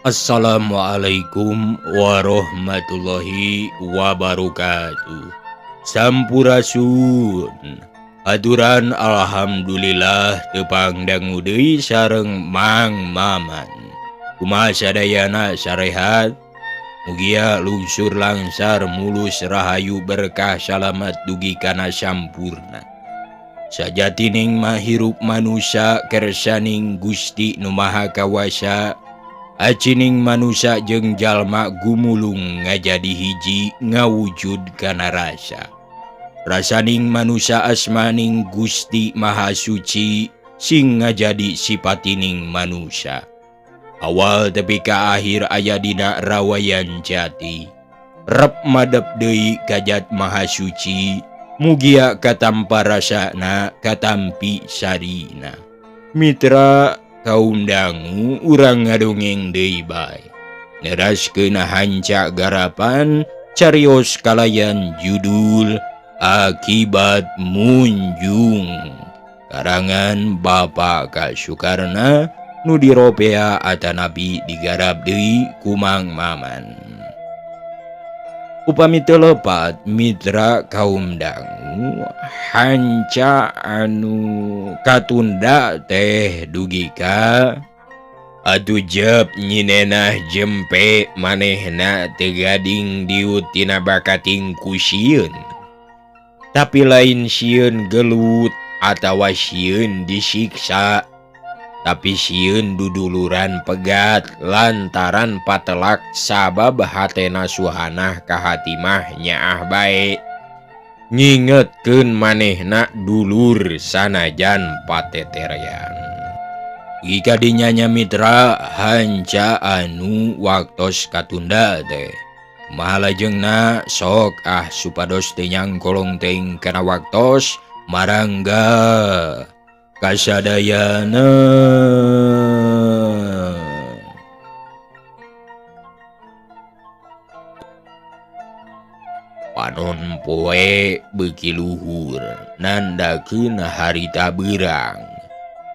Assalamualaikum warahmatullahi wabarakatuh. Sampurasun. Aturan alhamdulillah tepang dangu deui sareng Mang Maman. Kumaha sadayana sarehat? Mugia lungsur langsar mulus rahayu berkah salamat dugi kana sampurna. Sajatining mah hirup manusa kersaning Gusti Nu Maha Kawasa. Acining manusia jeung jalma gumulung ngajadi hiji ngawujud kana rasa. Rasaning manusia asmaning Gusti Maha Suci sing ngajadi sipatining manusia. Awal tepi ka akhir aya dina rawayan jati. Rep madep deui kajat Maha Suci, mugia katampa rasana katampi sarina. Mitra kaum dangu urang ngadongeng deui bae. Neraskeun hanca garapan carios kalayan judul Akibat Munjung. Karangan Bapak K. Sukarna nu diropea atanapi digarap deui ku Mang Maman. Upami teu lepat mitra kaum dangu hanca anu katunda teh dugi ka atuh jep nyinenah jempe manehna teu gading diut tina bakating ku sieun. Tapi lain sieun gelut atawa sieun disiksa, tapi sieun duduluran pegat lantaran patelak sabab hatena Suhanah ka Hatimah nyaah bae. Ngingetkeun manehna dulur sanajan pateterean. Jika dinyanya mitra hanca anu waktos katunda teh. Mahalajengna sok ah supados teu nyangkolong teuing kana waktos marangga kasadayana. Panon poe beuki luhur nandakeun harita beurang.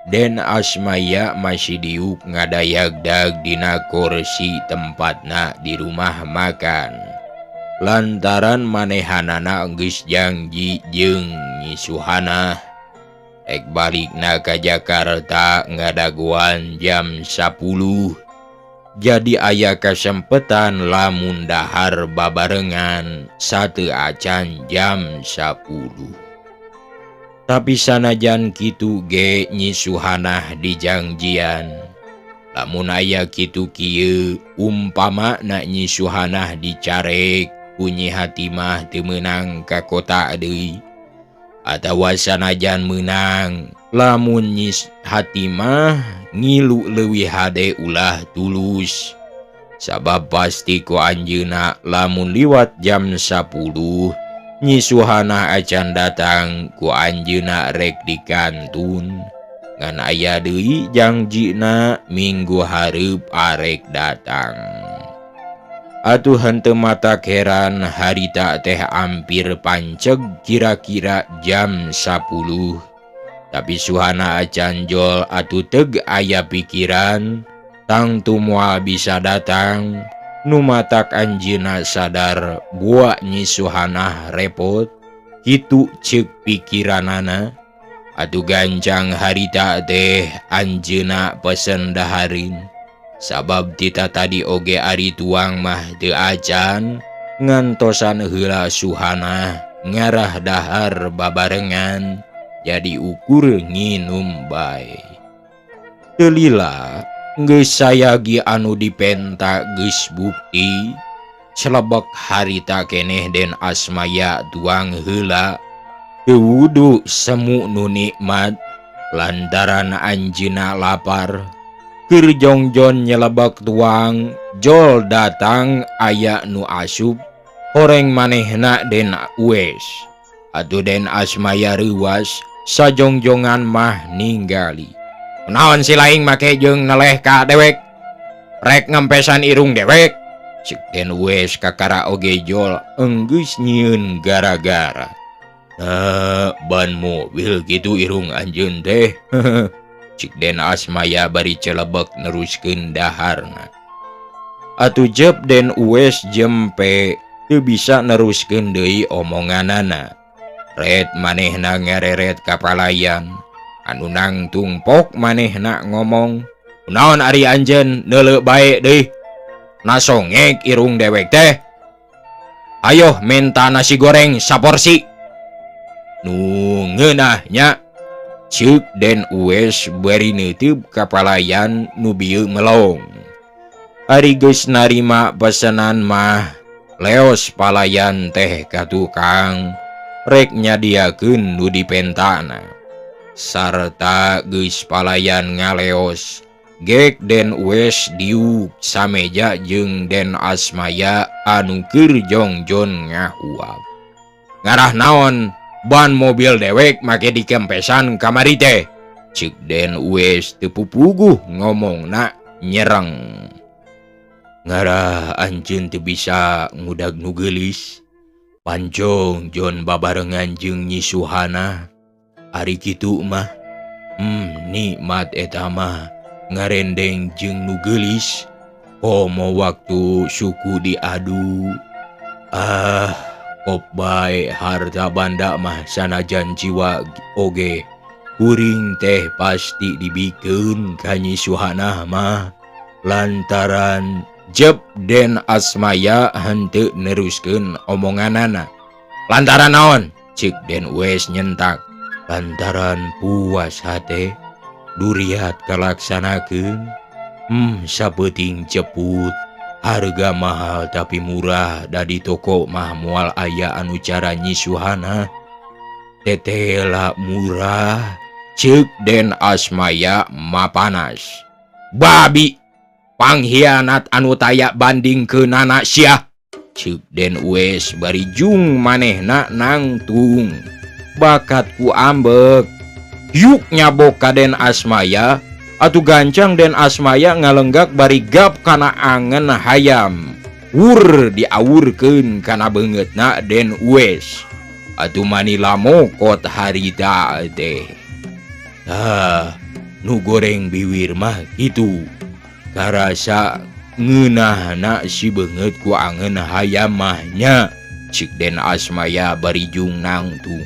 Den Asmaya masih diuk ngadayagdag dina kursi tempatna di rumah makan. Lantaran manehanana geus janji jeung Nyi Suhanah. Rek balikna ka Jakarta ngadaguan jam 10. Jadi aya kasempetan lamun dahar babarengan sateu acan jam 10. Tapi sanajan kitu ge Nyi Suhanah dijangjian. Lamun aya kitu kieu umpama na Nyi Suhanah dicarek ku Nyi Hatimah teu meunang ka kota deui. Atawa sanajan meunang lamun Nyi Hatimah ngilu leuwih hade ulah tulus. Sabab pasti ku anjeunna lamun liwat jam 10 Nyi Suhanah acan datang ku anjeunna rek dikantun. Ngan aya deui jangjina minggu hareup arek datang. Atuh henteu matak heran harita teh ampir panceg kira-kira jam 10. Tapi Suhana acan jol atuh teg aya pikiran tangtu moal bisa datang. Nu matak anjeunna sadar buak Nyi Suhanah repot kitu ceuk pikiranana. Atuh gancang harita teh anjeunna pesen daharin. Sabab tita tadi oge ari tuang mah teu acan ngantosan heula Suhanah ngarah dahar babarengan jadi ukur nginum bae. Teu lila geus sayagi anu dipenta geus bukti celebek harita keneh Den Asmaya tuang heula teu wudu semu nu nikmat lantaran anjeunna lapar. Keur jongjon nyelebek tuang jol datang aya nu asup horeng manehna Den Uwes. Atuh Den Asmaya reuwas sajongjongan mah ninggali. Kunaon si laing make jeung neleh ka dewek? Rek ngempesan irung dewek. Cek Den Uwes kakara oge jol enggeus nyieun gara-gara. Ban mobil kitu irung anjeun teh. Cik Den Asmaya bari celebek neruskeun daharna. Atuh jep Den Uwes jempe teu bisa neruskeun deui omonganana. Ret manehna ngareret ka palayan anu nangtung pok manehna ngomong, "Kunaon ari anjeun neuleu bae deui? Nasongek irung dewek teh. Ayo menta nasi goreng saporsi." Nu ngeunah nya, ceuk Den Uwes bari neuteub ka palayan nu bieu melong. Ari geus narima pesenan mah leos palayan teh ka tukang rek nyadiakeun nu dipentana. Sarta geus palayan ngaleos, gek Den Uwes diuk sameja jeung Den Asmaya anu keur jongjon ngahuap. Ngarah naon ban mobil dewek make dikempesan kamari teh? Ceuk Den Uwes teu pupuguh ngomongna nyereng. Ngarah anjeun teu bisa ngudag nu geulis. Pancong jon babarengan jeung Nyi Suhana. Ari kitu mah, nikmat eta mah ngarendeng jeung nu geulis. Komo waktu suku diadu. Ah, kop bae harta banda mah sanajan jiwa oge. Kuring teh pasti dibikeun ka Nyi Suhana mah. Lantaran jep Den Asmaya henteu neruskeun omonganana. Lantaran naon? Ceuk Den Uwes nyentak. Lantaran puas hate duriat kalaksanakeun. Sapeuting ceput. Harga mahal tapi murah da di toko mah moal aya anu cara Nyi Suhana. Tetela murah. Ceuk Den Asmaya mapanas. Babi panghianat anu taya banding keunana sia. Ceuk Den Uwes bari jung manehna nangtung. Bakat ku ambek. Yuk nyabok ka Den Asmaya. Atuh gancang Den Asmaya ngalenggak bari gap kana angen hayam. Wur diawurkeun kana beungeutna Den Uwes. Atuh mani lamokot harita teh. Ah, nu goreng biwir mah kitu. Karasa ngeunahna si beungeut ku angen hayam mah nya. Ceuk Den Asmaya bari jung nangtung.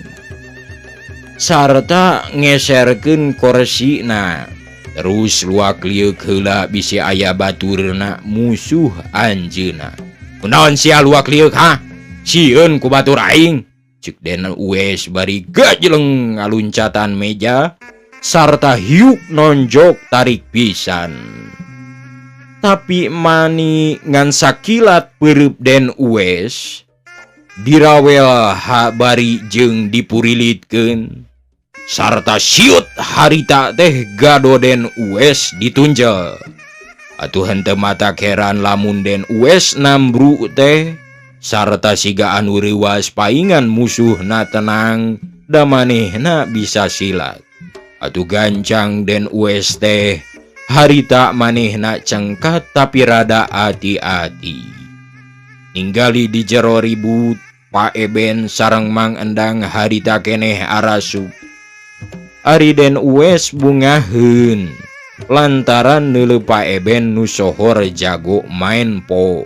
Sarta ngeserkeun korsina. Terus luak lieuk heula bisi aya baturna musuh anjeunna. Kunaon sia luak lieuk ha? Sieun ku batur aing. Ceuk Den Uwes bari gajleng ngaluncatan meja sarta hiuk nonjok tarik pisan. Tapi mani ngan sakilat peureub Den Uwes dirawel ha bari jeung dipurilitkeun. Sarta siut harita teh gado Den Uwes ditunjel. Atuh henteu mata heran lamun Den Uwes nambru teh sarta siga anu reuwas paingan musuhna tenang da manehna bisa silat. Atuh gancang Den Uwes teh harita manehna cengkat tapi rada ati-ati. Ninggali di jero ribut Pak Eben sareng Mang Endang harita keneh arasup. Ari Den Uwes bungaheun lantaran neuleuh Pak Eben nu sohor jago main po.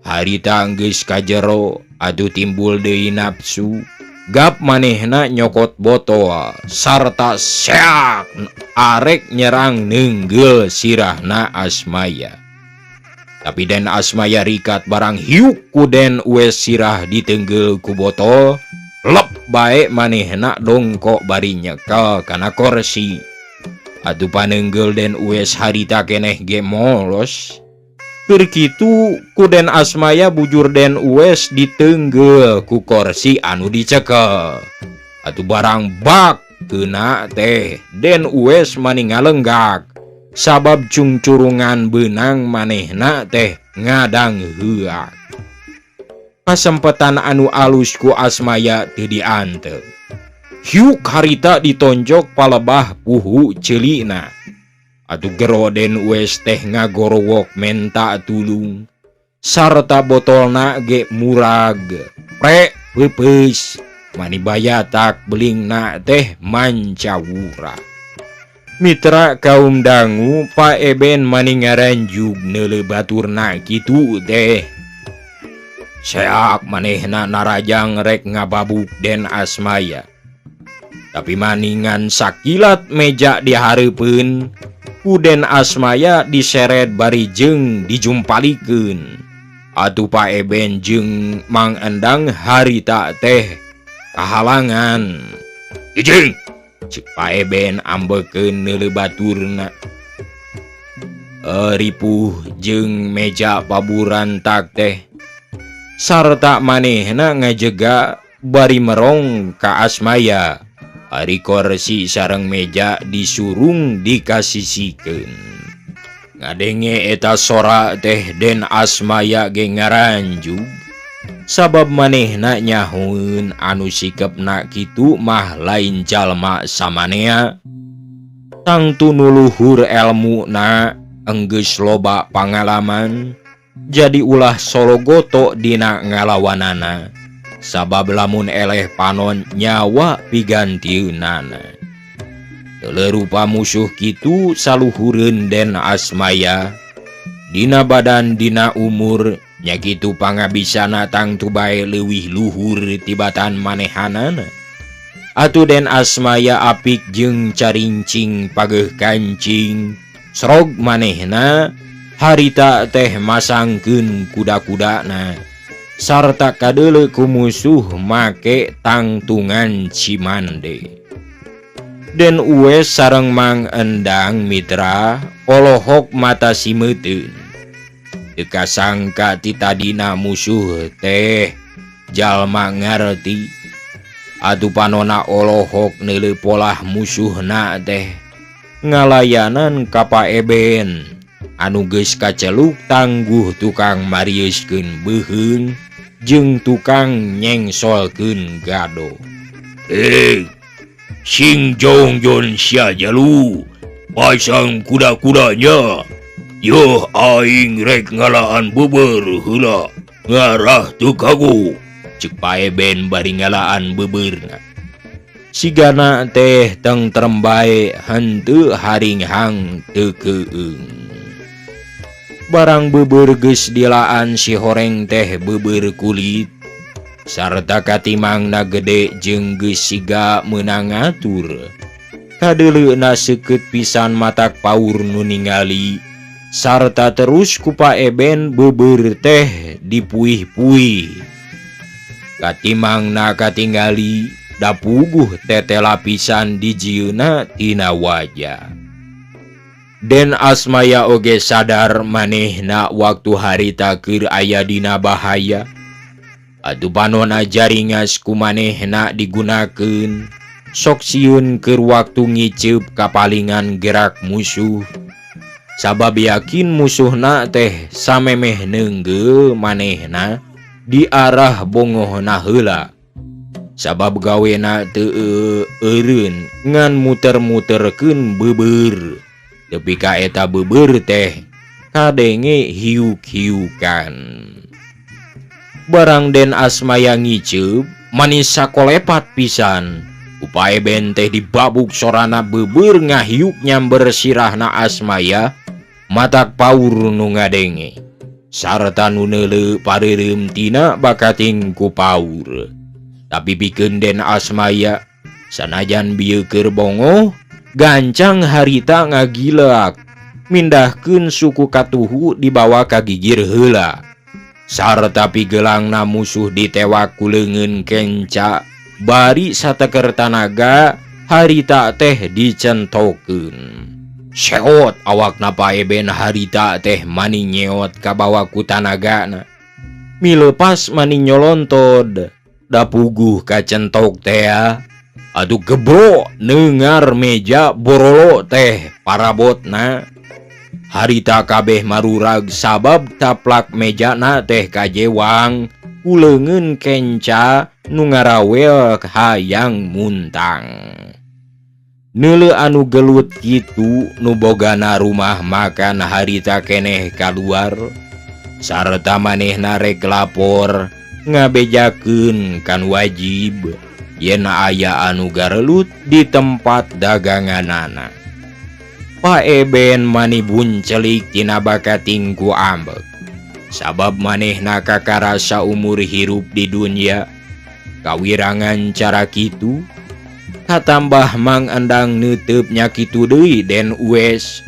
Harita geus ka jero atuh timbul deui nafsu. Gap manehna nyokot botol sarta seak arek nyerang neunggul sirahna Asmaya. Tapi Den Asmaya rikat barang hiuk ku Den Uwes sirah ditenggel ku botol. Lep bae manehna dongkok bari nyekel kana korsi. Atuh panenggel Den Uwes harita keneh ge molos. Keur kitu ku Den Asmaya bujur Den Uwes ditenggel ku korsi anu dicekel. Atuh barang bak keuna teh Den Uwes mani ngalenggak. Sabab cungcurungan beunang manehna teh ngadang heuak. Kasempetan anu alus ku Asmaya teu diantep. Hiuk harita ditonjok palebah puhu ceulina. Atuh gero Den Uwes teh ngagorowok menta tulung. Sarta botolna ge murag. Pre peupeus mani bayatak belingna teh mancawura. Mitra kaum dangu Pak Eben maning ngaranjug neuleuh baturna kitu teh. Seak manehna narajang rek ngababuk Den Asmaya. Tapi maningan sakilat meja dihareupeun ku Den Asmaya diseret bari jeung dijumpalikeun. Atuh Pak Eben jeung Mang Endang harita teh kahalangan. Ijing! Cek Pak Eben ambekeun neuleuh baturna. Ripuh jeung meja paburantak teh sarta manehna ngajega bari merong ka Asmaya. Ari korsi sareng meja disurung dikasisikeun. Ngadenge eta sora teh Den Asmaya ge ngaranjug. Sabab manehna nyahoeun anu sikepna kitu mah lain jalma samanea. Tangtu nu luhur elmuna enggeus loba pangalaman, jadi ulah sologoto dina ngalawanana. Sabab lamun eleh panon nyawa pigantieunana. Teu rupa musuh kitu saluhureun Den Asmaya. Dina badan dina umur nya kitu pangabisana tangtu bae leuwih luhur tibatan manehanana. Atuh Den Asmaya apik jeung carincing pageuh kancing. Srog manehna harita teh masangkeun kuda-kudana sarta kadeuleu ku musuh make tangtungan cimande. Den Uwes sareng Mang Endang mitra olohok mata simeuteun. Teu kasangka ti tadina musuh teh jalma ngarti. Atuh panona olohok neuleuh polah musuhna teh ngalayanan ka Pak Eben anu geus kaceluk tangguh tukang marieuskeun beuheung jeung tukang nyengsolkeun gado. Sing jongjon sia jalu pasang kuda-kudanya. Yoh aing rek ngalaan beber heula ngarah teu kagu. Cek Pak Eben bari ngalaan beberna. Sigana teh tengtrem bae henteu haringhang teu keueung. Barang beber geus dilaan si horeng teh beber kulit sarta katimangna gede jeung geus siga meunang ngatur. Kadeuleuna seukeut pisan matak paur nu ningali sarta terus ku Pak Eben beber teh dipuih-puih. Katimangna katingali dapuguh tete lapisan dijieuna tina wajah. Den Asmaya oge sadar manehna waktu harita keur aya dina bahaya. Atuh panona jaringas ku manehna digunakeun sok sieun keur waktu ngiceup kapalingan gerak musuh. Sabab yakin musuhna teh samemeh neunggeul manehna di arah bongohna heula. Sabab gawena teu eureun ngan muter-muterkeun beubeur. Tepi ka eta beubeur teh kadenge hiuk-hiukan. Barang Den Asmaya ngiceup manis sakolepat pisan. Upaya Ben teh dibabuk sorana beubeur ngahiuk nyamber sirahna Asmaya matak paur nu ngadenge. Sarta nu neuleuh pareureum tina bakating ku paur. Tapi pikeun Den Asmaya sanajan bieu keur bongoh gancang harita ngagilak mindahkeun suku katuhu dibawa ka gigir heula. Sarta pigelangna musuh ditewak ku leungeun kenca bari sateker tanaga harita teh dicentokeun. Seot awakna Pak Eben harita teh mani nyeot kabawa ku tanagana. Milepas mani nyolontod dapuguh kacentok teh. Aduh gebro nengar meja borolo teh parabotna. Harita kabeh marurag sabab taplak mejana teh kajewang ku leungeun kenca nu ngarawel hayang muntang. Neuleuh anu gelut kitu nu bogana rumah makan harita keneh kaluar sarta manehna rek lapor ngabejakeun kan wajib yen aya anu garelut di tempat daganganana. Pak Eben mani buncelik tina bakating ku ambek. Sabab manehna kakarasa umur hirup di dunia kawirangan cara kitu katambah Mang Endang neuteup nya kitu deui Den Uwes.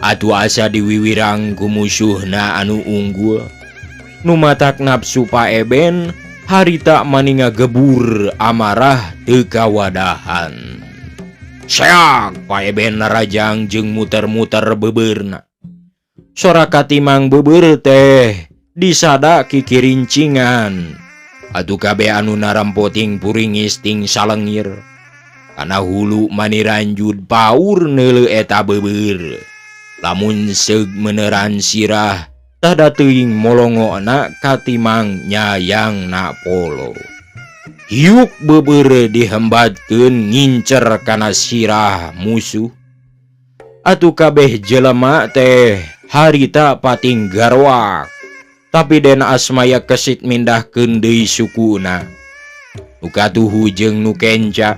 Atuh asa diwiwirang ku musuhna anu unggul. Nu matak nafsu Pak Eben harita mani ngagebur amarah teu kawadahan. Seak Pak Eben narajang jeung muter-muter beubeurna. Sora katimang beubeureuh teh disada kikirincingan. Atuh kabeh anu narampoting puringis ting salengir. Kana hulu mani ranjud paur neuleuh eta beubeureuh. Lamun seug meneran sirah tada teuing molongona katimang nyayangna polo. Hiuk beubeureuh dihembatkeun ngincer kana sirah musuh. Atuh kabeh jelema teh harita pating garwak. Tapi Den Asmaya kesit mindahkeun deui sukuna. Nu katuhu jeung nu kenca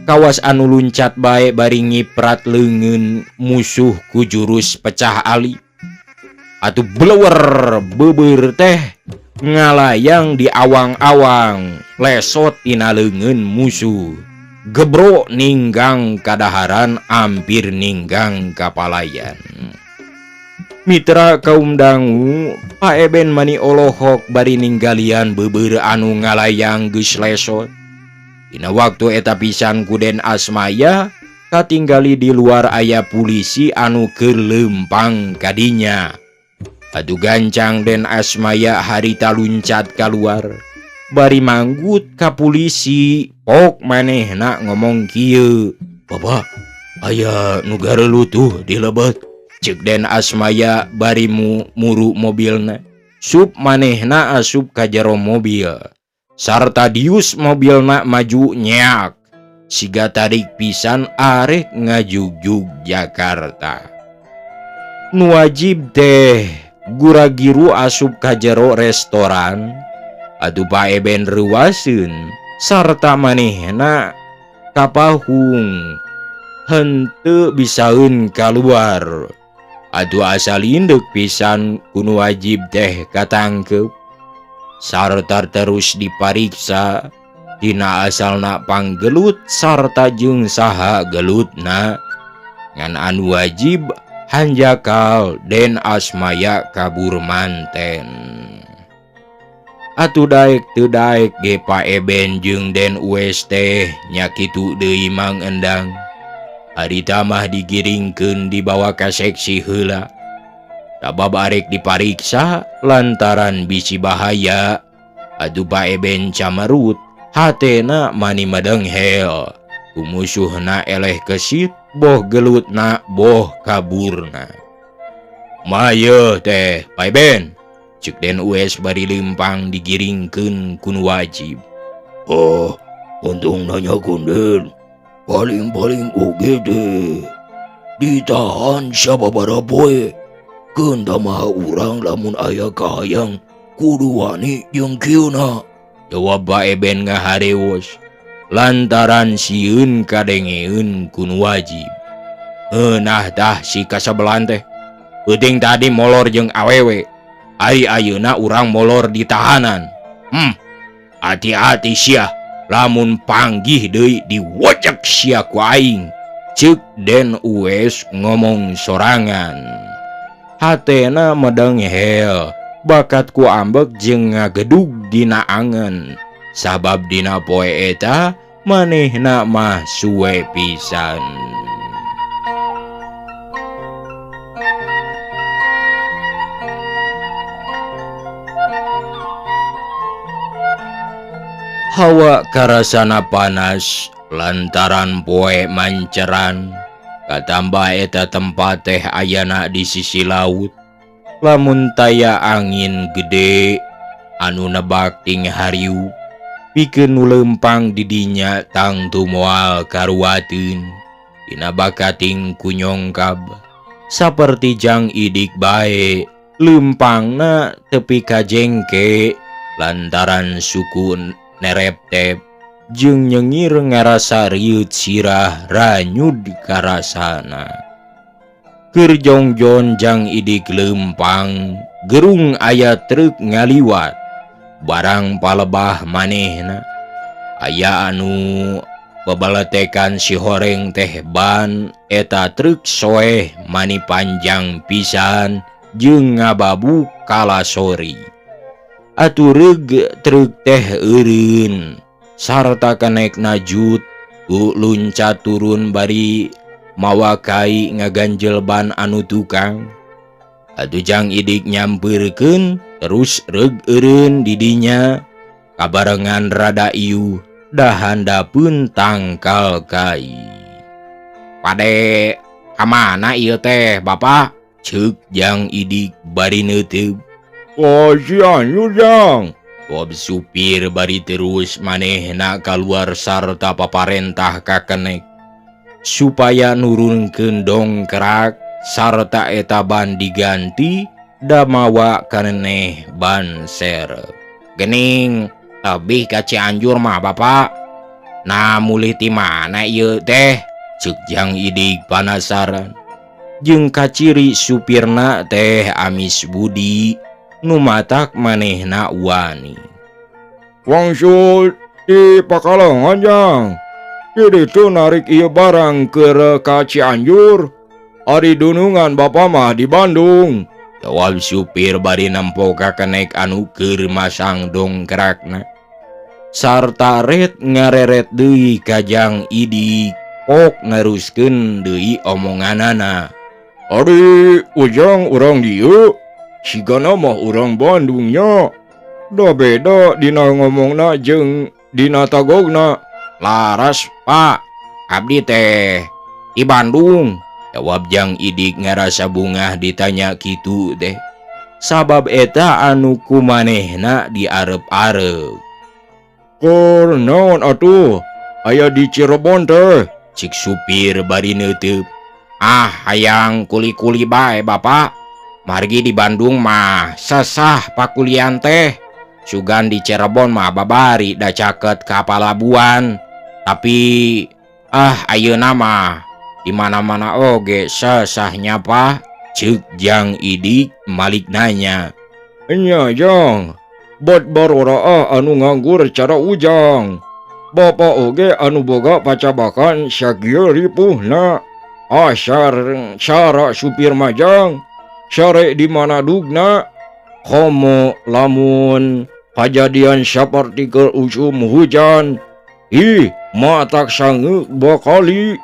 kawas anu luncat bae bari ngiprat leungeun musuh ku jurus pecah ali. Atuh bleuwer beubeureuh teh ngalayang di awang-awang lesot tina leungeun musuh. Gebro ninggang kadaharan ampir ninggang kapalayan. Mitra kaum dangu, Pak Eben mani olohok bari ninggalian beubeureuh anu ngalayang geus lesot. Dina waktu eta pisan ku Den Asmaya katinggali di luar aya polisi anu keur leumpang kadinya. Atuh gancang Den Asmaya harita luncat kaluar bari manggut ka polisi. Pok manehna ngomong kieu, "Bapak, aya nu gareulutuh di lebet." Ceuk Den Asmaya bari muru mobilna. Sup manehna asup ka jero mobil. Sarta dius mobilna maju nyeak. Siga tarik pisan arek ngajugjug Jakarta. Nu wajib teh guragiru asup ka jero restoran. Atuh Pak Eben reuaseun sarta manehna kapahung henteu bisaeun kaluar. Atuh asa lindeuk pisan ku nu wajib teh katangkeup sarta terus dipariksa dina asalna panggelut sarta jeung saha gelutna. Ngan anu wajib hanjakal Den Asmaya kabur manten. Atuh daek teu daek ge Pak Eben jeung Den Uwes teh nya kitu deui Mang Endang. Harita mah digiringkeun dibawa ka seksi heula. Sabab arek dipariksa lantaran bisi bahaya. Atuh Pak Eben camerut, hatena mani medenghel. Ku musuhna eleh kesit, boh gelutna boh kaburna. Maye teh Pak Eben, ceuk Den Uwes bari leumpang digiringkeun ku nu wajib. Oh, untung nanya kunden. Paling-paling oge deh ditahan sababaraha poe. Keun tamaha urang lamun aya kahayang kudu wani jeung kieuna. Jawab Pak Eben ngaharewos lantaran sieun kadengeun ku nu wajib. Nah tah si kasebelan teh peuting tadi molor jeung awewe. Ari ayeuna urang molor di tahanan. Hati-hati sia lamun panggih deui diwojek sia ku aing. Ceuk Den Uwes ngomong sorangan. Hatena medenghel bakat ku ambek jeung ngagedug dina angen. Sabab dina poe eta manehna mah suwe pisan. Hawa karasana panas lantaran poe manceran. Katambah eta tempat teh ayana di sisi laut. Lamun taya angin gede anu nebak ting hariu pikeun nu leumpang di dinya tangtu moal karuateun. Dina bakating kunyongkab saperti jang idik bae leumpangna tepi ka jengke lantaran suku nereptep jeung nyengir ngarasa rieut sirah ranyud karasana. Keur jongjon Jang Idik lempang, gerung aya truk ngaliwat. Barang palebah manehna. Aya anu bebaletekan si horeng teh ban eta truk soeh mani panjang pisan jeung ngababuk kalasori. Atuh reug truk teh eureun sarta kenekna jut luncat turun bari mawa kai ngaganjel ban anu tukang. Atuh Jang Idik nyampeurkeun terus reug eureun di dinya kabarengan rada iuh dahandapeun tangkal kai. Pade kamana ieu teh Bapak? Ceuk Jang Idik bari neuteup. Oh Cianjur Jang. Bob supir bari terus manehna kaluar sarta paparentah ka kenek supaya nurunkeun dongkrak sarta eta ban diganti damawa kaneneh ban serep. Gening tebih ka Cianjur mah Bapak. Nah mulih ti mana ieu teh? Ceuk Jang Idik panasaran. Jeung kaciri supirna teh amis budi nu matak manehna wani. Wangsul di Pakalangan Jang. Jadi tu narik ieu barang keur ka Cianjur. Ari dunungan Bapak mah di Bandung. Jawab supir bari nempo ka kenek anu keur masang dongkrakna. Sarta ret ngareret deui ka Jang Idik pok neruskeun deui omonganana. Ari ujang urang dieu sigana mah urang Bandungnya. Da beda dina ngomongna jeung dina tagogna. Laras Pak, abdi teh di Bandung. Jawab Jang Idik ngarasa bungah ditanya kitu teh. Sabab eta anu kumanehna diarep-arep. Keur naon atuh aya di Cirebon teh? Cik supir bari neuteup. Ah hayang kuli-kuli bae Bapak. Margi di Bandung mah sesah pakulian teh. Sugan di Cirebon mah babari da caket ka palabuhan. Tapi ah ayeuna mah di mana-mana oge sesahnya Pak. Ceuk Jang Idik malik nanya. Nya Jang, bot baroraah anu nganggur cara ujang. Bapak oge anu boga pacabakan sakieu ripuhna. Asar cara supir majang sare di mana dugna. Komo lamun kajadian saperti keur usum hujan. Ih, matak sangeuk bakali.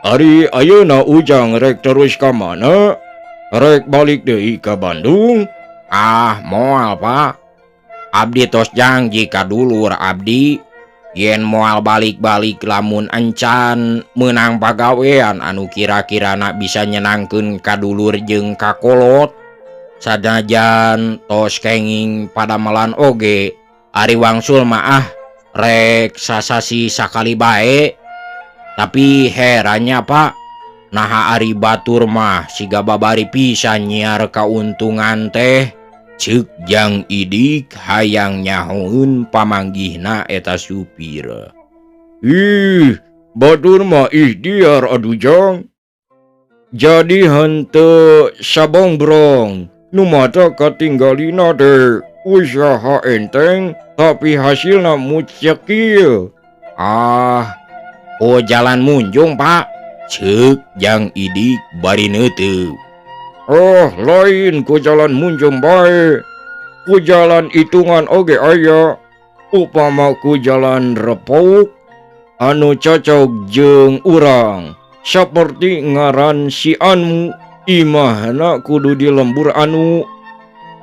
Ari ayeuna ujang rek terus ka mana? Rek balik deui ka Bandung? Ah, moal Pak. Abdi tos janji ka dulur abdi yen moal balik-balik lamun encan meunang pagawean anu kira-kirana bisa nyenangkeun ka dulur jeung ka kolot. Sanajan tos kenging padamelan oge ari wangsul mah ah rek sasasi sakali bae. Tapi herannya Pak, naha ari batur mah siga babari pisan nyiar kauntungan teh. Ceuk Jang Idik hayang nyahoeun pamanggihna eta supir. Ih, batur mah ikhtiar atuh Jang. Jadi henteu sabongbrong nu mata katinggalina teh usaha enteng tapi hasilna mucekil. Ah, oh jalan munjung Pak. Ceuk Jang Idik bari neuteup. Oh, lain ku jalan munjung bae. Ku jalan hitungan oge aya. Upama ku jalan repauk anu cocok jeung urang. Saperti ngaran si anu, imahna kudu di lembur anu.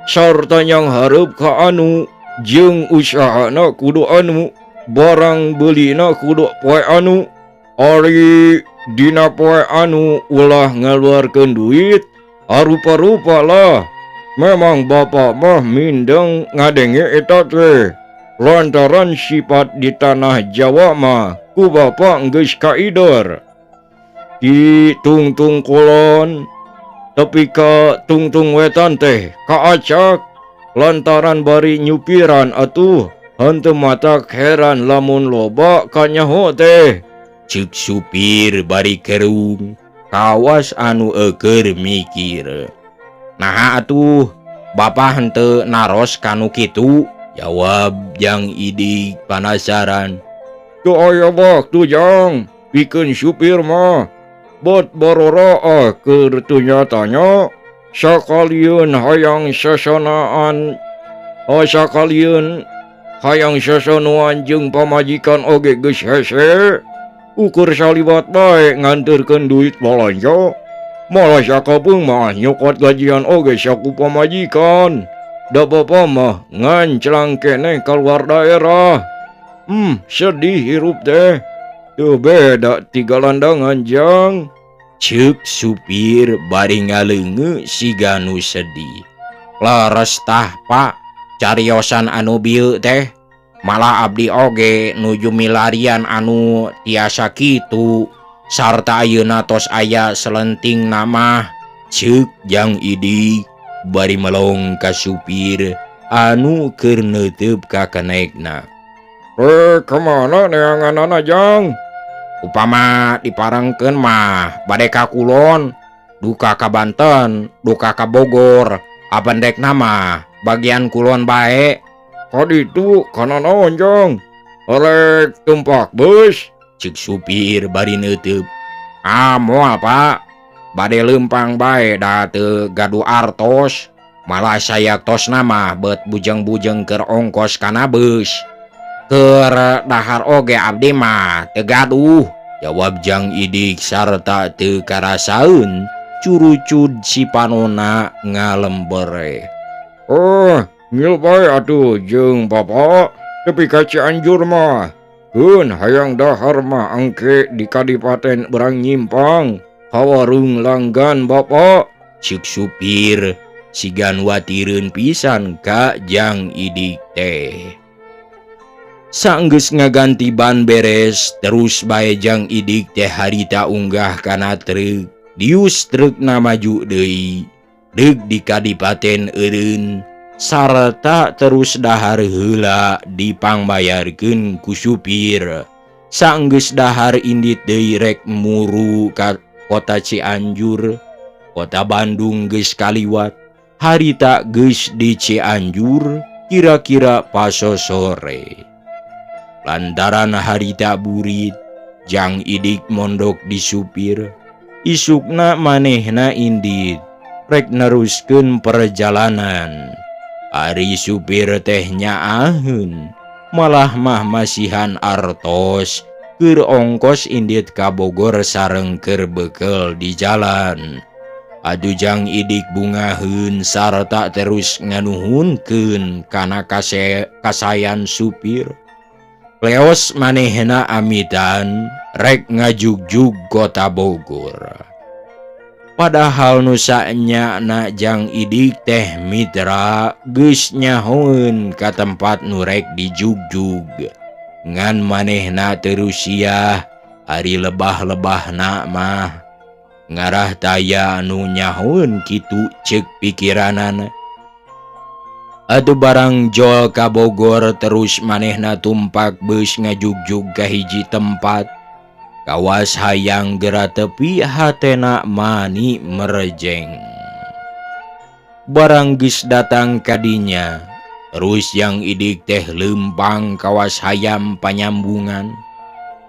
Sarta yang hareup ka anu, jeung usahana kudu anu, barang beulina kudu poe anu. Ari dina poe anu ulah ngaluarkeun duit. Arupa-rupa lah. Memang bapak mah mindeng ngadenge eta teh. Lantaran sifat di tanah Jawa mah ku bapak geus kaidor. Di tungtung kulon tepi ka tungtung wetan teh kaacak. Lantaran bari nyupiran atuh henteu matak heran lamun loba kanyaho teh. Ceuk supir bari kerung. Kawas anu eukeur mikir. Naha atuh Bapak henteu naros kanu kitu? Jawab Jang Idik panasaran. Teu aya waktu Jang, pikeun supir mah. Bot baroroah keur teu nyatanya sakalieun hayang sasonaan. Oh, sakalieun hayang sasonoan jeung pamajikan oge geus hese. Ukur saliwat bae nganterkeun duit balanja. Malah sakapeung mah nyokot gajian oge saku pamajikan. Da bapa mah nganclang keneh kaluar daerah. Sedih hirup teh. Teu beda ti galandangan Jang. Ceuk supir bari ngaleungeu siga nu sedih. Leres tah Pak, cariosan anu bieu teh. Malah abdi oge nuju milarian anu tiasa kitu sarta ayeuna tos aya selenting nama. Ceuk Jang Idik bari melong ka supir anu keur neuteup ka kenekna. Kemana neanganana Jang? Upama diparengkeun mah bade ka kulon, duka ka Banten, duka ka Bogor, abendekna mah bagian kulon bae. Kaditu kana naon Jang? Rek tumpak bus? Ceuk supir bari neuteub. Ah moal Pak, bade leumpang bae da teu gaduh artos. Malah sayaktosna mah beut bujeng-bujeng keur ongkos kana beus. Keur dahar oge abdi mah teu gaduh. Jawab Jang Idik sarta teu karasaeun curucud si panona ngalembere. Oh, ngil bae atuh jeung bapa tepi ka Cianjur mah. Keun hayang dahar mah angke di kadipaten berang nyimpang ka warung langgan bapa. Ceuk supir sigan watireun pisan ka Jang Idik teh. Sanggeus ngaganti ban beres terus bae Jang Idik teh harita unggah kana truk. Dius trukna maju deui deuk di kadipaten eureun sarta terus dahar heula dipangbayarkeun ku supir. Sanggeus dahar indit deui rek muru ka kota Cianjur. Kota Bandung geus kaliwat, harita geus di Cianjur kira-kira paso sore. Lantaran harita burit, Jang Idik mondok di supir. Isukna manehna indit rek neruskeun perjalanan. Ari supir teh nyaaheun, malah mah masihan artos keur ongkos indit ka Bogor sareng keur bekel di jalan. Adu Jang Idik bungaheun sarta terus nganuhunkeun kana kasayan supir. Leos manehna amitan rek ngajugjug kota Bogor. Padahal nu saenyana Jang Idik teh mitra geus nyahoeun ka tempat nu rek dijugjug. Ngan manehna terus sia ari lebah-lebahna mah ngarah taya nu nyahoeun kitu ceuk pikiranana. Atuh barang jol ka Bogor terus manehna tumpak beus ngajugjug ka hiji tempat. Kawas hayang gera tepi hatena mani merejeng. Barang geus datang kadinya, terus Jang Idik teh lempang kawas hayam panyambungan.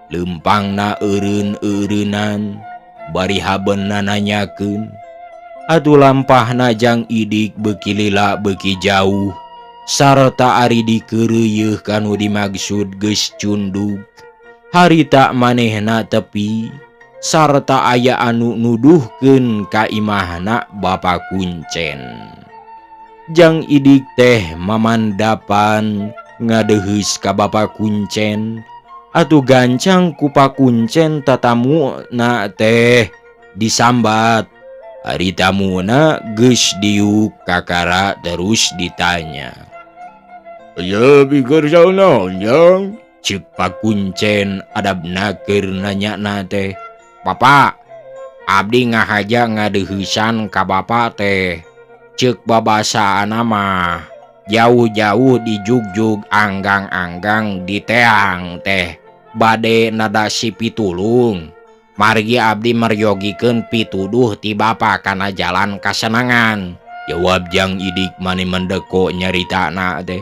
Lempangna eureun-eureunan, bari habeunna nanyakeun. Atuh lampahna Jang Idik beuki lila beuki jauh, sarta ari dikeureuyeih kanu dimaksud geus cunduk. Harita manehna tepi, sarta aya anu nuduhkeun ka imahna Bapa Kuncen. Jang Idik teh mamandapan ngadeheus ka Bapa Kuncen. Atuh gancang ku Pak Kuncen tatamuna teh disambat. Ari tamuna geus diuk kakara terus ditanya. Ya pikir naon Jang? Ceuk Pak Kuncen adabna keur nanyana teh. Bapak, abdi ngahaja ngadeuheusan ka bapa teh. Ceuk babasaana mah jauh-jauh dijugjug anggang-anggang di teang teh bade nada si pitulung. Margi abdi meryogikeun pituduh ti bapa kana jalan kasenangan. Jawab Jang Idik mani mendeko nyaritana teh.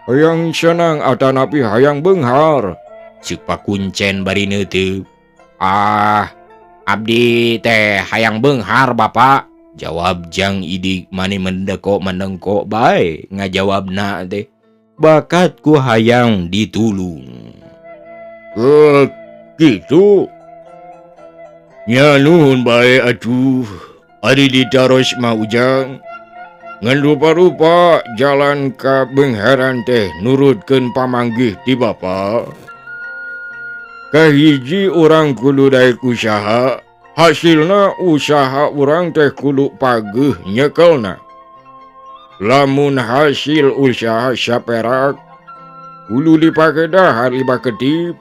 Hayang senang atanapi hayang beunghar. Ceuk pakuncen bari neuteup. Ah, abdi teh hayang beunghar Bapak. Jawab Jang Idik mani mendeko menengko bae ngajawabna teh. Bakat ku hayang ditulung. Gitu. Nya nuhun bae atuh. Ari ditaros mah Ujang. Ngan rupa-rupa jalan ka beungharan teh nurutkeun pamanggih ti bapa. Kahiji urang kudu daek usaha, hasilna usaha urang teh kudu pageuh nyekelna. Lamun hasil usaha saperak kudu dipake dahar libah ketip.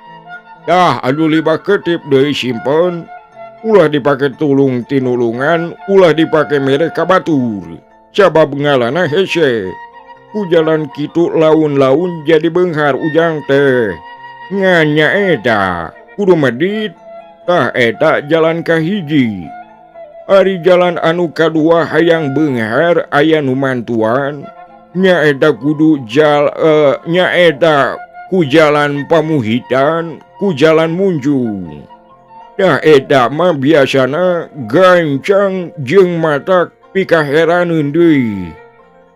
Dah anu libah ketip deui simpen, ulah dipake tulung tinulungan, ulah dipake mere ka batur. Sabab ngalana hese. Ku jalan kitu laun-laun jadi beunghar Ujang teh. Ngan nyaeta kudu medit, tah eta jalan kahiji. Ari jalan anu kadua hayang beunghar aya nu mantuan, nyaeta kudu nyaeta ku jalan pamuhitan, ku jalan munjung. Tah eta mah biasana gancang jeung matak pikaheraneun deui.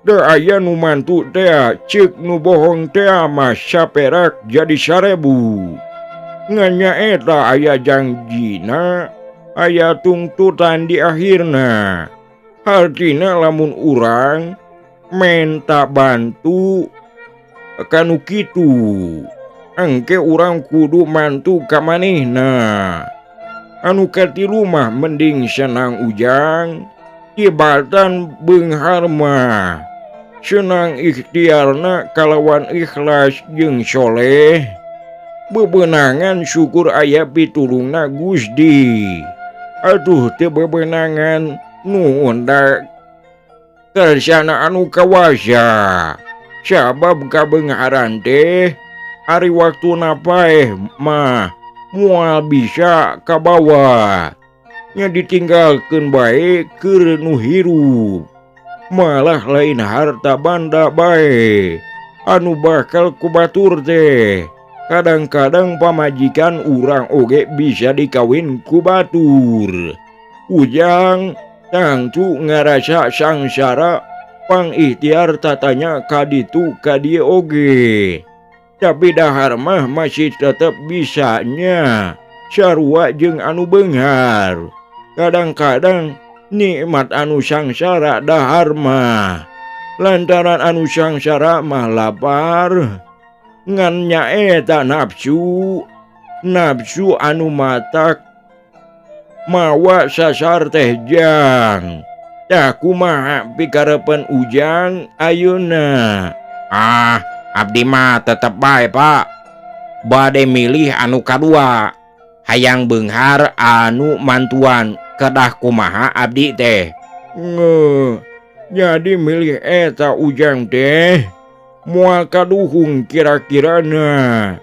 Da aya nu mantu teh ceuk nu bohong teh mah saperak jadi 1000. Ngan nyaeta aya jangjina, aya tungtutan di akhirna. Hartina lamun urang menta bantu kanu kitu, engke urang kudu mantu ka manehna. Anu katilu mah mending senang Ujang tibatan beunghar mah. Senang ikhtiarna kalawan ikhlas jeung soleh. Bebenangan syukur aya pitulungna Gusti. Aduh teu bebenangan nuhun da kersana anu kawasa. Sabab kabeungharan teh ari waktuna paeh mah moal bisa kabawa. Nya ditinggalkeun bae keur nu hirup. Malah lain harta banda bae anu bakal ku batur teh. Kadang-kadang pamajikan urang oge bisa dikawin ku batur. Ujang tangtu ngarasa sangsara pang ikhtiar tatanya kaditu kadieu oge. Tapi dahar mah masih tetep bisanya sarua jeung anu beunghar. Kadang-kadang nikmat anu sangsara dahar mah. Lantaran anu sangsara mah lapar, ngan nyaeta nafsu, nafsu anu matak mawa sasar teh jang. Tah kumaha pikarepan Ujang ayeuna? Ah, abdi mah tetep bae Pak. Bade milih anu kadua. Hayang beunghar anu mantuan. Kedah kumaha abdi teh? Nge, jadi milih eta Ujang teh moal kaduhung kira-kirana.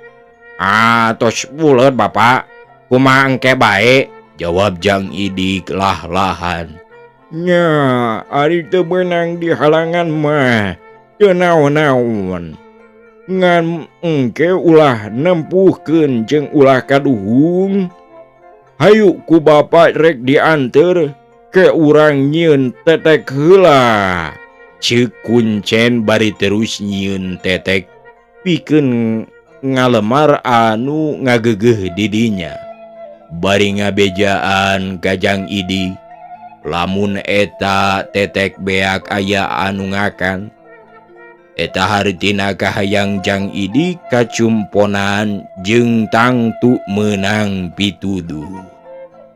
Ah, tos buleut Bapak. Kumaha engke bae? Jawab Jang Idik lah-lahan. Nya, ari teu beunang di halangan mah teu naon-naon. Ngan engke ulah nempuhkeun jeung ulah kaduhung. Hayu ku bapa rek dianter ke urang nyieun tetek heula. Ceuk kuncen bari terus nyieun tetek pikeun ngalemar anu ngagegeuh didinya. Bari ngabejaan ka Jang Idi, lamun eta tetek beak aya anu ngakan. Eta hartina kahayang Jang Idi kacumponan jeung tangtu meunang pituduh.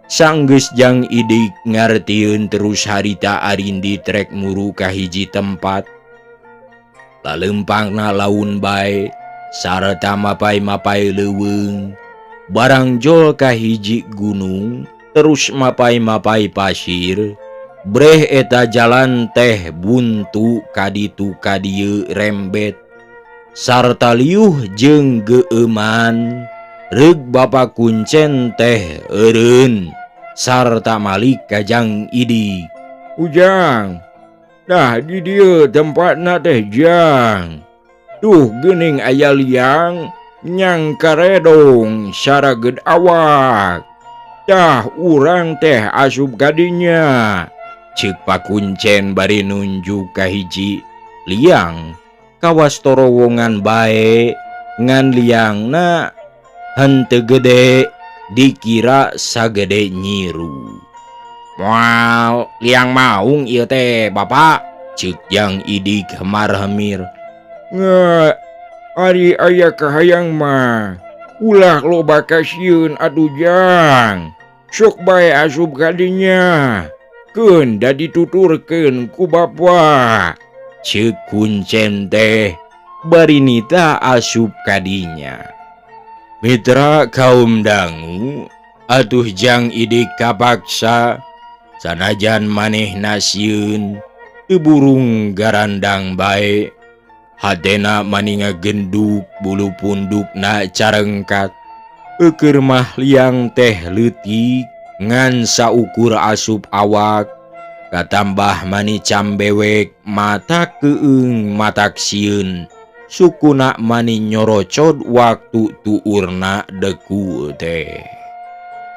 Sanggeus Jang Idi ngartieun terus harita Arindi trek muru ka hiji tempat. Lalempangna laun bae sarta mapai-mapai leuweung. Barang jol ka hiji gunung terus mapai-mapai pasir. Breh eta jalan teh buntu kaditu kadieu rembet sarta liuh jeung geueuman. Reug Bapak Kuncen teh eureun sarta malik ka Jang Idik. Ujang, dah di dieu tempatna teh Jang. Duh geuning aya liang nyang karedong saraged awak. Tah urang teh asup kadinya. Ceuk Pak Kuncen bari nunjuk ka hiji liang kawas torowongan bae ngan liangna henteu gede dikira sagede nyiru. Moal liang maung ieu teh Bapak, ceuk Jang Idik hemar-hemir. Nge, ari aya kahayang mah ulah loba kasieun atuh Jang. Sok bae asup kadinya. Keun da dituturkeun ku Bapa. Ceuk Kuncen teh bari nita asup kadinya. Mitra kaum dangu atuh Jang Idik kapaksa sanajan manehna sieun teu burung garandang bae. Hatena mani ngagenduk bulu pundukna carengkat. Eukeur mah liang teh leutik ngan saukur asup awak. Katambah mani cambewek mata keung matak sieun. Sukuna mani nyorocod waktu tuurna deku teh.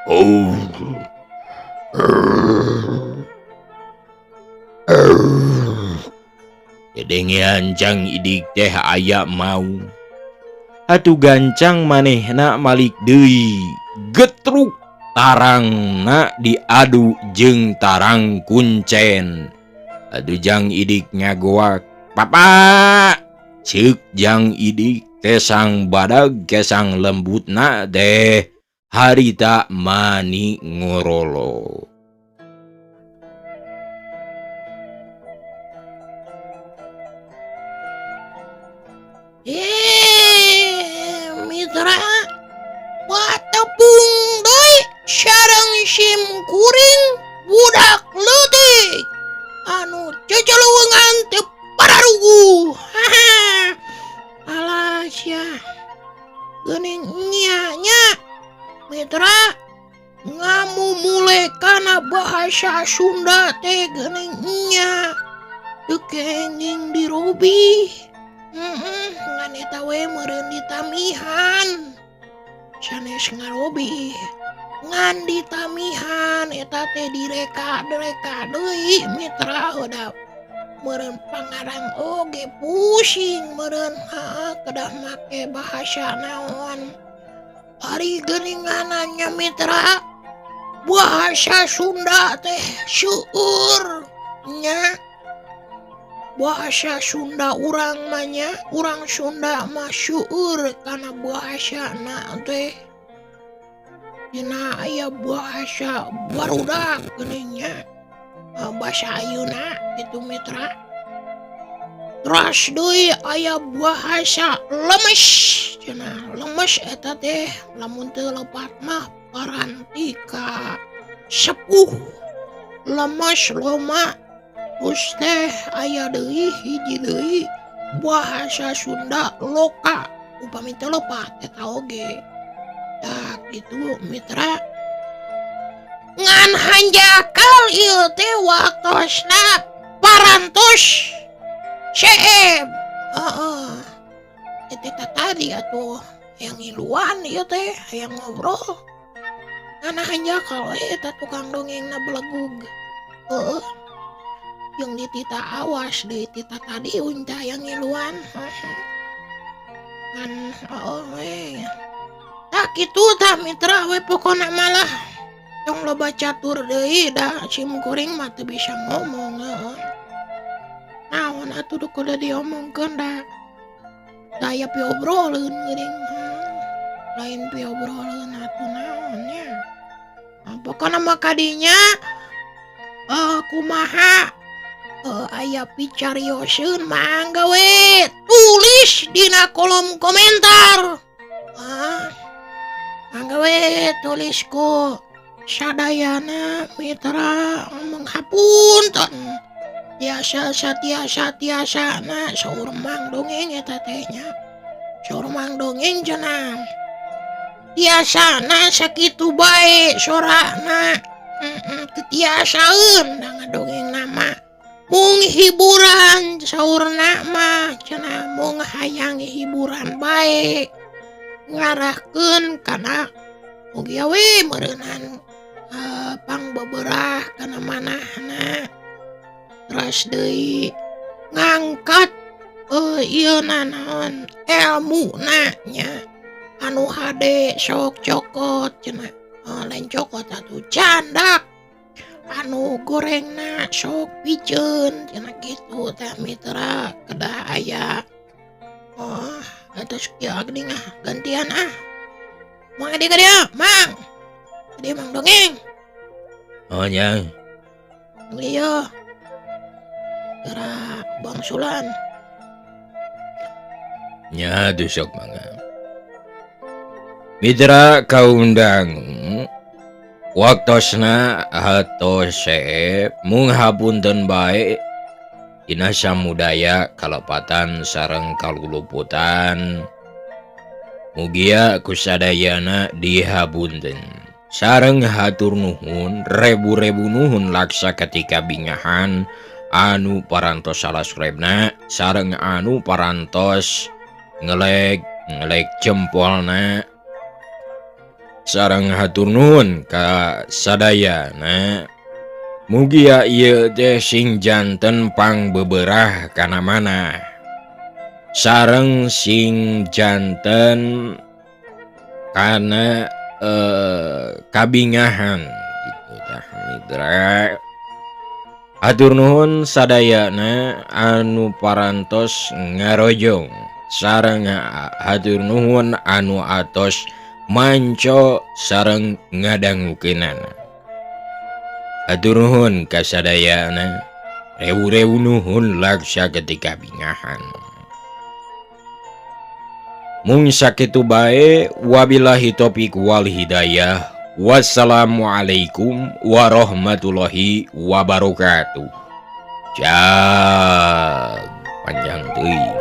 Oh. Dedengean Jang Idik teh aya mau. Atuh gancang manehna malik deui. Getruk tarangna diadu jeung tarang Kuncen. Atuh Jang Idik ngagoak, "Papa!" Ceuk Jang Idik kesang badag kesang lembutna teh harita mani ngorolo. Mitra patepung deui sareng sim kuring budak leutik anu ceceluwengan teu pararuguh. Alah sia geuning nya nya mitra ngamumule kana bahasa Sunda teh geuning nya teu kenging dirobih. Ngan eta we meureun ditamihan sanes ngarobi ngan ditamihan eta teh direka-reka deui mitra udah meureun pangarang oge pusing meureun kedah make bahasa naon. Ari geuninganna mitra bahasa Sunda teh seueur nya. Bahasa Sunda urang mah nya, urang Sunda mah seueur kana bahasana teh. Dina aya bahasa barudak geuning nya. Bahasa ayeuna kitu mitra. Teras deui aya bahasa lemes cenah. Lemes eta teh lamun teu lepat mah parantika sepuh. Lemes loma. Terus teh aya deui hiji deui bahasa Sunda loka upami teu lepat eta oge. Tah kitu mitra. Ngan hanjakal ieu teh waktosna parantos seeb. Heeh. Eta tadi atuh yang ngiluan ieu teh hayang ngobrol. Ngan hanjakal we eta tukang dongengna belegug. Heeh. Yang ditita awas deui tita tadi unta yang ngiluan. Ngan oh we. Tah kitu tah mitra we pokona malah tong loba catur deui da sim kuring mah teu bisa ngomong heeh. Naon atuh duh kudu diomongkeun da. Da aya piobroleun geuning. Lain piobroleun atuh naon nya. Pokona mah kadinya kumaha aya picarioseun mangga we tulis dina kolom komentar. Mangga we tulis ku sadayana mitra menghapunten tiasa satiasa tiasana saur mang dongeng eta teh nya. Saur mang dongeng cenah. Tiasana sakitu bae sorana. Teu tiasaeun da ngadongeng nama. Mung hiburan saurna mah cenah mung hayang hiburan bae. Ngarahkeun kana mugia we meureunan pangbeberah kana manahna. Teras deui ngangkat ieu naon elmuna nya anu hade sok cokot cenah lain cokot atuh candak anu gorengna sok piceun cenah kitu tah mitra kedah aya. Oh atos kieu geuning ah gantian ah. Mang di ka dieu mang. Di mang dongeng. Oh nya. Ieu geura bangsulan. Nya atuh sok mangga. Mitra kaundang waktosna hatos seep mung hapunten bae dina samudaya kalepatan sareng kaluluputan mugia kusadayana dihapunten sareng hatur nuhun rebu-rebu nuhun laksa ketika bingahan anu parantos salasrebna sareng anu parantos ngelek ngelek jempolna sareng hatur nuhun ka sadayana mugia ieu teh sing janten pangbeberah kana manah sareng sing janten kana kabingahan gitu tah mitra. Hatur nuhun sadayana anu parantos ngarojong sareng hatur nuhun anu atos manco sareng ngadangukeunana. Hatur nuhun ka sadayana, rewu-rewu nuhun laksa ketika bingahan. Mung sakitu bae, wabillahi taufiq wal hidayah. Wassalamualaikum warahmatullahi wabarakatuh. Jag panjang teuing.